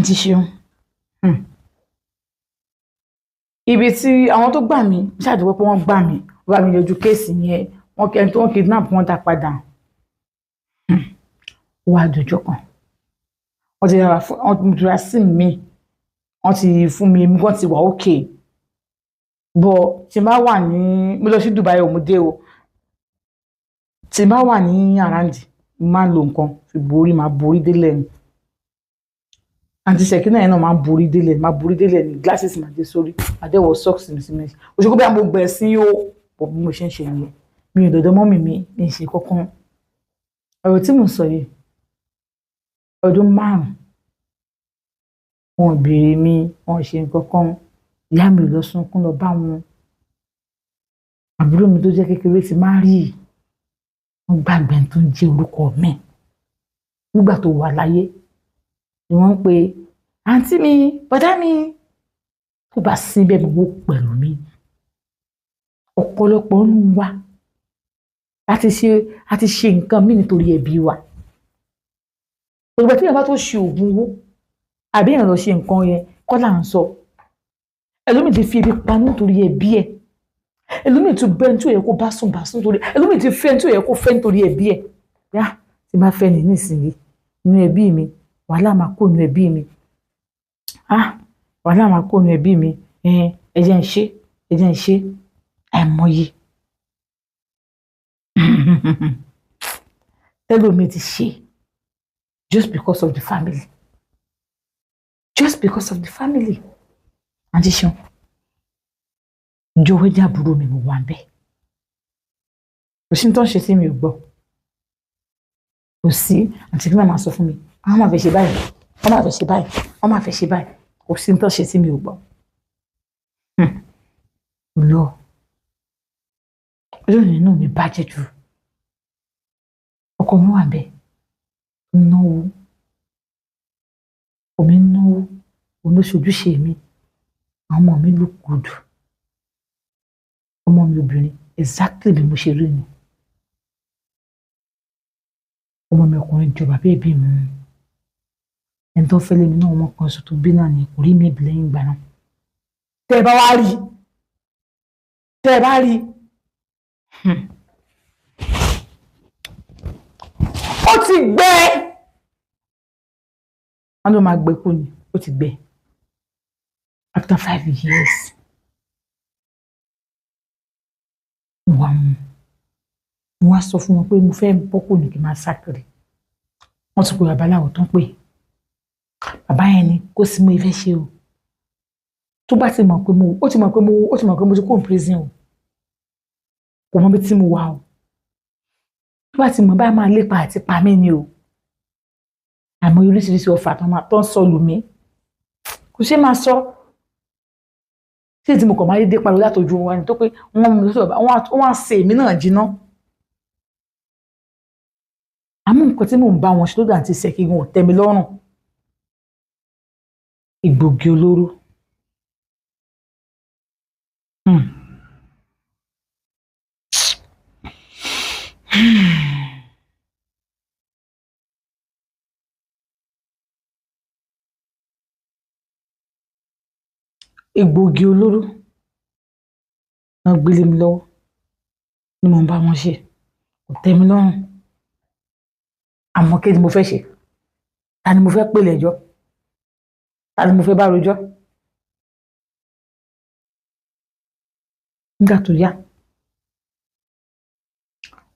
Àǹtí Ṣeun, ibi tí àwọn tó gbà mí ṣàdúgbò pé wọ́n gbà mí, wọ́n bá mi yanjú case yẹn, wọ́n kẹ́ni tó ń kidnap wọ́n dá padà. Ó wá dọjọ́ kan, wọ́n ti ra fún, wọ́n ti ra sim mi, wọ́n ti fún mi, èmi gan ti wà okay. But tí n bá wà ní, mo lọ sí Dubai o, mo dé o. Tí n bá wà ní around, mo máa ń lo nǹkan fi borí, máa borí délẹ̀ ni. Àǹtí Ṣèkínà yẹn náà máa ń borí délẹ̀, máa borí délẹ̀ ni, glasses máa dé sórí, máa dé wọ socks mi sí mi. Òṣèkú bí mo gbẹ̀ sí o, bọ̀ bí mo ṣe ń ṣe nìyẹn. Mi ò dọ̀dọ̀ mọ́mì mi, mi ì ṣe kankan. Ọ̀rọ̀ tí mò ń sọ yìí, ọdún 5, wọn ò béèrè mi, wọn ò ṣe nǹkan kan. Ìyá mi ò lọ sunkún lọ bá wọn. Àbúrò mi tó jẹ́ kékeré ti máa rí, wọ́n gbàgbé ẹni tó ń jẹ́ orúkọ mi. Nígbà tó wà láyé ni wọ́n ń pe àǹtí mi, bọ̀dá mi. Tó bá síbẹ̀ mo wó pẹ̀lú mi. Ọ̀pọ̀lọpọ̀ ń wá láti ṣe, láti ṣe nǹkan mí nítorí ẹbí wa. Ìgbà tí èèyàn bá tó ṣe òògùn owó àbí èèyàn lọ ṣe nǹkan yẹn kọ́ là ń sọ. Ẹlòmíì ti fi ebi pa nítorí ẹbí ẹ̀. Ẹlòmíì ti bẹ́ ẹni tí ò yẹ kó bá sùn bá sùn nítorí, ẹlòmíì ti fẹ́ ẹni tí ò yẹ kó fẹ́ nítorí ẹbí ẹ̀. Yá, tí n bá fẹ́ ní nísìnyí nínú ẹbí mi, wàhálà máa kó nínú ẹbí mi. Ah, wàhálà máa kó nínú ẹbí mi. Ẹ jẹ́ n ṣe, ẹ jẹ́ n ṣe. Àìmọye. Tẹ́lòmíì ti ṣe just because of the family. Just because of the family. Àǹtí Ṣeun, jọ̀wọ́ jẹ́ àbúrò mi, mo wà ń bẹ̀. Kò sí ní tó ń ṣe tí mi ò gbọ́. Kò sí, àǹtí kí máa sọ fún mi, wọ́n máa fẹ́ ṣe báyìí, wọ́n máa fẹ́ ṣe báyìí, wọ́n máa fẹ́ ṣe báyìí. Kò sí ní tó ń ṣe tí mi ò gbọ́. Lọ. Ọjọ́ yẹn inú mi bàjẹ́ jù. Ọkọ mi wà ń bẹ̀. Ó ń náwó. Ọkọ mi ń náwó. Òun ló ṣojúṣe mi. Àwọn ọmọ mi look good. Ọmọ mi obìnrin exactly bí mo ṣe rí ni. Ọmọ mi ọkùnrin jọ bàbá ẹbí mi. Ẹni tó fẹ́ lé mi náà, ọmọ kan ṣoṣo tó bí náà ni, kò rí mi bí lẹ́yìn ìgbà náà. Tẹ́ ẹ bá wá rí, tẹ́ ẹ bá rí, ó ti gbẹ. Wọ́n ló máa gbẹ kú ni, ó ti gbẹ. After 5 years, mo wá mú, mo wá sọ fún wọn pé mo fẹ́ bọ́ kò ní kí n máa sá kiri. Wọ́n ti pe babaláwo tó ń pè. Bàbá yẹn ni kó sí mo fẹ́ ṣe o. Tó bá ti mọ̀ pé mo, ó ti mọ̀ pé mo, ó ti mọ̀ pé mo ti kúrò ní prison o. Kò mọ ibi tí mo wà o. Tó bá ti mọ̀ báyìí máa lépa àti pa mí ni o. Àmọ́ oríṣiríṣi ọfà tó máa tó ń sọ lù mí. Kò ṣe máa sọ. Ṣé tí mo kàn máa dédé pariwo látọjú wọn ni tó pé wọ́n mú mi sọ̀rọ̀, wọ́n á ṣe èmi náà jiná. Àmọ́ nǹkan tí mò ń bá wọn ṣe lọ́dọ̀ àǹtí Ṣẹ̀kí gan ò tẹ́ mi lọ́rùn. Egbògi olóró. Egbògi olóró náà gbélé mi lọ́wọ́ ni mò ń bá wọn ṣe, kò tẹ́ mi lọ́rùn. Àmọ́ kí ni mo fẹ́ ṣe? Ta ni mo fẹ́ pè lẹ́jọ́? Ta ni mo fẹ́ bá rojọ́? Nígbà tó yá,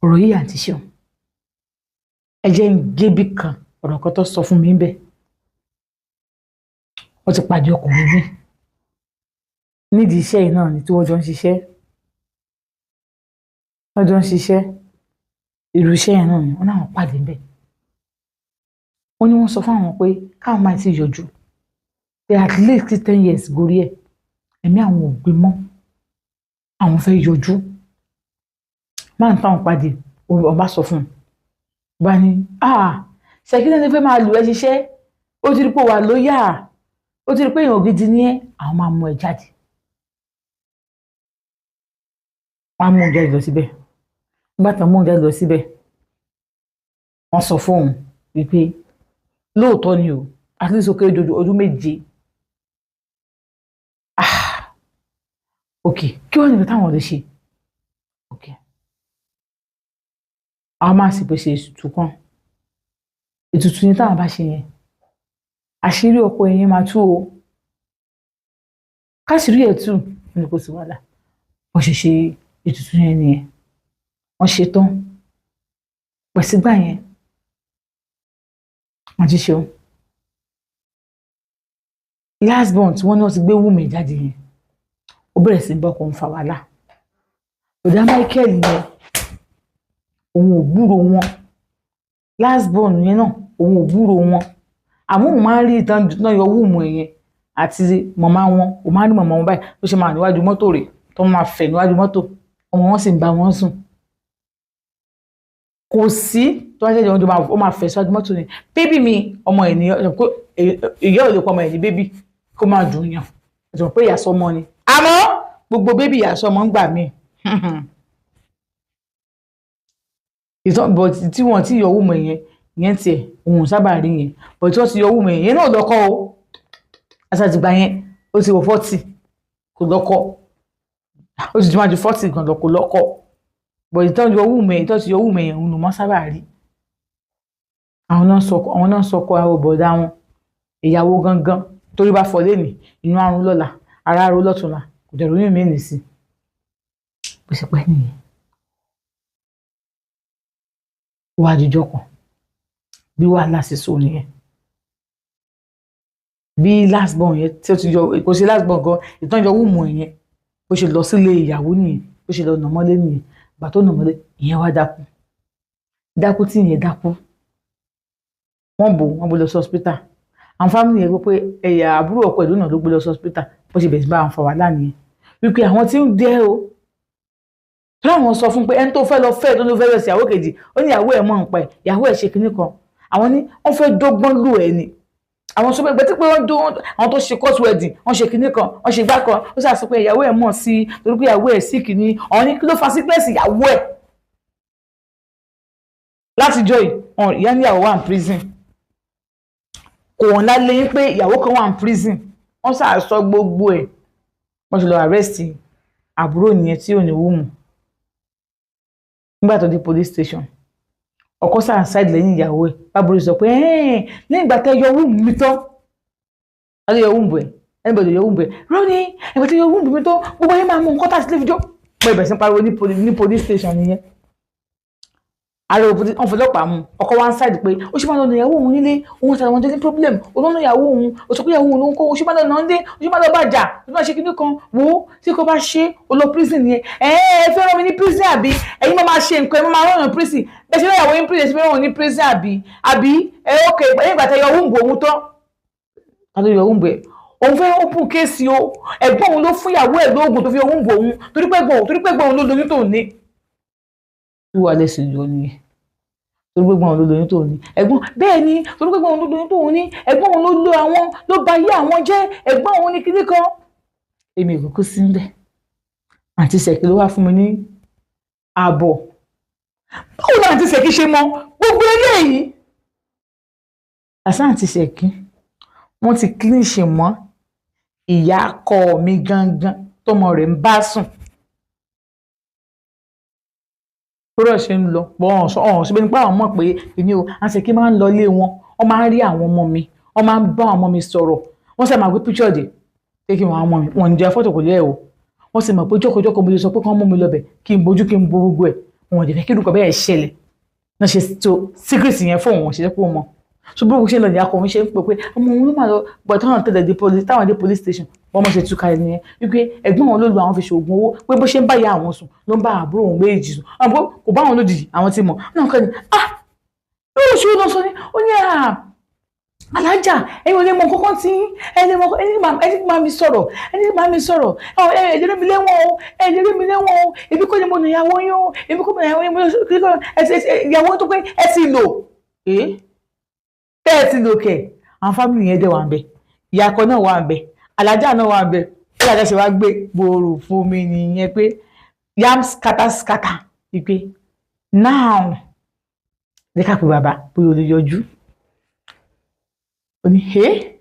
ọ̀rọ̀ yìí àǹtí Ṣeun, ẹ jẹ́ ń gébì kan ọ̀rọ̀ kan tó sọ fún mi bẹ́ẹ̀. Wọ́n ti pàdé ọkùnrin mi nídìí iṣẹ́ yìí náà ni tí wọ́n jọ ń ṣiṣẹ́. Wọ́n jọ ń ṣiṣẹ́ irú iṣẹ́ yẹn náà ni wọ́n náà pàdé ńbẹ̀. Wọ́n ní wọ́n sọ fún àwọn pé káwọn máa ti yọjú pé at least 10 years gorí ẹ̀, ẹ̀mí àwọn ò gbé mọ́, àwọn fẹ́ yọjú. Máa ń táwọn pàdé, ọba sọ fún un. Bá ní, ah, Ṣèkí náà ni fẹ́ máa lù ẹ́ ṣiṣẹ́, ó ti rí pé wà lóyà, ó ti rí pé èèyàn gidi ni ẹ́, àwọn máa mú ẹ jáde. Wọ́n á mú un jáde lọ síbẹ̀. Nígbà tí wọ́n mú un jáde lọ síbẹ̀, wọ́n sọ fún òun wípé lóòótọ́ ni o, At least ó kéré ju ọdún 7. Ah, ok, kí wọ́n níbi táwọn lè ṣe? Ok, àwọn máa sì pèsè ètùtù kan. Ètùtù yẹn táwọn bá ṣe yẹn, àṣírí ọkọ yẹn máa tú o. Káṣírí ẹ̀ tú ní, kò sí wàhálà. Wọ́n ṣe ṣe ètùtù yẹn nìyẹn. Wọ́n ṣe tán pẹ̀sígbà yẹn, wọ́n ti ṣeun. Last born tí wọ́n ní wọ́n ti gbé womb jáde yẹn, ó bẹ̀rẹ̀ sí bọ́kọ̀ ń fa wàhálà. Bọ̀dá Michael yẹn, òun ò gbúrò wọn. Last born yẹn náà, òun ò gbúrò wọn, àmọ́ òun máa ń rí ìtàn náà yọ womb yẹn àti màmá wọn. Òun máa ń rí màmá wọn báyìí, bó ṣe máa níwájú mọ́tò rẹ̀, tó máa fẹ̀ níwájú mọ́tò, ọmọ wọn sì ń bá wọn sùn. Kò sí tó bá ṣẹ̀ṣẹ̀ wọn, ó máa fẹ̀ síwájú mọ́tò ni, "Baby mi." Ọmọ ẹ̀ ní ìyá ò lè pọ̀ ọmọ ẹ̀ ní baby kó máa dùn yàn ẹ̀sùn pé ìyàsọ́mọ ni, àmọ́ gbogbo baby ìyàsọ́mọ ń gbà mí ìtàn. But tí wọ́n ti yọ womb yẹn, ìyẹn tiẹ̀ òun sábà rí yẹn, but tí wọ́n ti yọ womb yẹn, ìyẹn náà lọ́kọ́ o. Àtàtìgbà yẹn, ó ti wọ 40, kò lọ́kọ. Ó ti máa ju 40 gan lọ, kò lọ́kọ. But ìtàn yọ womb yẹn, ìtàn ti yọ womb yẹn, òun ló mọ́ sábà rí. Àwọn náà sọkọ àwọn bọ̀dá wọn, ìyàwó gangan torí bá fọ lẹ́nìí, inú àrùn lọ́la, ara ro lọ́tùnla, kò dẹ̀ ròyìn mí nì sí. Bó ṣe pẹ́ nìyẹn. Wá àdìjọ kan, bí wàhálà ṣe sọ nìyẹn, bí last born yẹn tí ó ti yọ, kò sí last born gan, ìtàn yọ womb yẹn, bó ṣe lọ sílé ìyàwó nìyẹn, bó ṣe lọ nà mọ́lé nìyẹn. Ìgbà tó nà mọ́lé, ìyẹn wá dákú. Dákú tí ìyẹn dákú, wọ́n bò lọ sí hospital. Àwọn family yẹn gbọ́ pé ẹ̀yà àbúrò ọkọ ìlú náà ló gbé lọ sí hospital. Bó ṣe bẹ̀rẹ̀ sí bá àwọn fa wàhálà nìyẹn, wípé àwọn tí ń dẹ́ o, tí àwọn sọ fún pé ẹni tó fẹ́ lọ fẹ́, tó ló fẹ́ lọ sí ìyàwó kejì, ó ní ìyàwó ẹ̀ mọ̀ nípa ẹ̀, ìyàwó ẹ̀ ṣe kinní kan. Àwọn ní wọ́n fẹ́ dọ́gbọ́n lù ẹ̀ ni. Àwọn sọ pé ìgbà tí pé wọ́n dún àwọn tó ṣe court wedding, wọ́n ṣe kinní kan, wọ́n ṣe gbá kan, ó sà sọ pé ìyàwó ẹ̀ mọ̀ sí i torí pé ìyàwó ẹ̀ sick ni. Àwọn ní kí ló fa sickness ìyàwó ẹ̀ látijọ́ yìí? Ìyá níyàwó wà ní prison, kò wọ́n lálé yín pé ìyàwó kan wà ní prison. Wọ́n sà sọ gbogbo ẹ̀, wọ́n ti lọ arrest àbúrò nìyẹn tí ò ní womb. Nígbà tó dé police station, ọkọ sáà side lẹ́yìn ìyàwó ẹ̀. Bábúrò sọ pé lẹ́yìn ìgbà tẹ́ yọ womb mi tán, alẹ́ yọ womb ẹ̀, anybody yọ womb ẹ̀ rọ́ọ̀nì, ìgbà tẹ́ yọ womb mi tán, gbogbo ayé máa mú nǹkan tá a ti lè fi jó pé ìbẹ̀sẹ̀ ń pariwo ní police station nìyẹn. Ariwo wọn fọlọ́pàá mú ọkọ wa ń side pé ó ṣe máa lọ nà ìyàwó òun nílé òun àti àwọn jẹ́ ní problem. Òun ló ìyàwó òun, ó sọ pé ìyàwó òun ló ń kó, ó ṣe máa lọ nà ń dé, ó ṣe máa lọ bàjá, ó máa ṣe kíní kan. Wò ó, tí kò bá ṣe, ó lọ prison yẹn. Ẹ ẹ fẹ́ rán mi ní prison àbí? Ẹ̀yin máa máa ṣe nǹkan, ẹ máa rán yàn prison. Bẹ́ẹ̀ ṣe rán ìyàwó yín prison, ṣe fẹ́ rán òun ní prison àbí? Àbí ẹ ok, ẹ̀yìn ìgbà tẹ yọ womb òun tán, ta ló yọ womb ẹ̀? Òun fẹ́ open case o. Ẹ̀gbọ́n òun ló fún ìyàwó ẹ̀ lóògùn tó fi yọ womb òun, torí pé ẹ̀gbọ́n òun ló lóyún tó ní. Tí wàá lẹ́sìn lọ nìyẹn, torí pé ẹ̀gbọ́n òun ló lóyún tó ní. Ẹ̀gbọ́n bẹ́ẹ̀ ni, torí pé ẹ̀gbọ́n òun ló lóyún tó ní, ẹ̀gbọ́n òun ló lo àwọn, ló ba ayé àwọn jẹ́, ẹ̀gbọ́n òun ní kíní kan. Èmi ò kúkú sí níbẹ̀. Àǹtí Ṣẹ̀kí ló wá fún mi ní ààbọ̀. Báwo ni àǹtí Ṣẹ̀kí ṣe mọ gbogbo eléyìí? Àṣà àǹtí Ṣẹ̀kí, wọ́n ti clean ṣe mọ́ ìyá akọ mi gangan tọmọ rẹ̀ ń bá sùn. Bọ́rọ̀ ṣe ń lọ bọ́ ọ̀hún síbẹ̀ nípa àwọn mọ̀ pé èmi ò, àǹtí Ṣẹ̀kí máa ń lọ ilé wọn, wọ́n máa ń rí àwọn ọmọ mi, wọ́n máa ń bá àwọn ọmọ mi sọ̀rọ̀, wọ́n sì máa gbé picture dé pé kí wọ́n àwọn ọmọ mi. Wọ́n ní jẹ́ fọ́tò kò lẹ́ o. Wọ́n sì mọ̀ pé jókòjókòó mo lè sọ pé kí wọ́n mú mi lọ bẹ̀, kí n bójú, kí n bo gbogbo ẹ̀. Wọn ò dẹ̀ fẹ́ kí irúkọ bẹ́ẹ̀ ṣẹlẹ̀ náà ṣe tó secret yẹn fún òun, ṣe jẹ́ kó mọ̀. So bí òun ṣe lọ ní akọ òun ṣe ń pè pé ọmọ òun ló máa lọ gbọ́. Táwọn tẹ̀lé dé police, táwọn dé police station, wọ́n mọ̀ ṣe túká ẹni yẹn wípé ẹ̀gbọ́n òun ló lu àwọn fi ṣoògùn owó, pé bó ṣe ń bá ìyá àwọn sùn ló ń bá àbúrò òun méjì sùn. Àwọn kò bá àwọn lójijì, àwọn ti mọ̀ náà kọ́ ni. Ah, lórí oṣù lọ sọ ni ó ní alájà, ẹ̀yin ò lè mọ kọ́kọ́ tí ẹ lè mọ. Ẹni máa mi sọ̀rọ̀, ẹni máa mi sọ̀rọ̀, ẹ lè rí mi lẹ́wọ̀n o, ẹ lè rí mi lẹ́wọ̀n o. Èmi kọ́ ni mo nà ìyàwó yín o, èmi kọ́ mo nà ìyàwó yín. Mo ìyàwó tó pé ẹ ti lò, tẹ́ ẹ ti lò kẹ̀. Àwọn family yẹn dẹ̀ wà ń bẹ̀, ìyá akọ náà wà ń bẹ̀, alájà náà wà ń bẹ̀. Ó yàtọ̀ ṣe wá gbé gbòòrò fún mi nìyẹn pé yam scatter scatter, wípé now jẹ́ ká pè bàbá bóyá o lè yọjú. Ó ní, "Hey."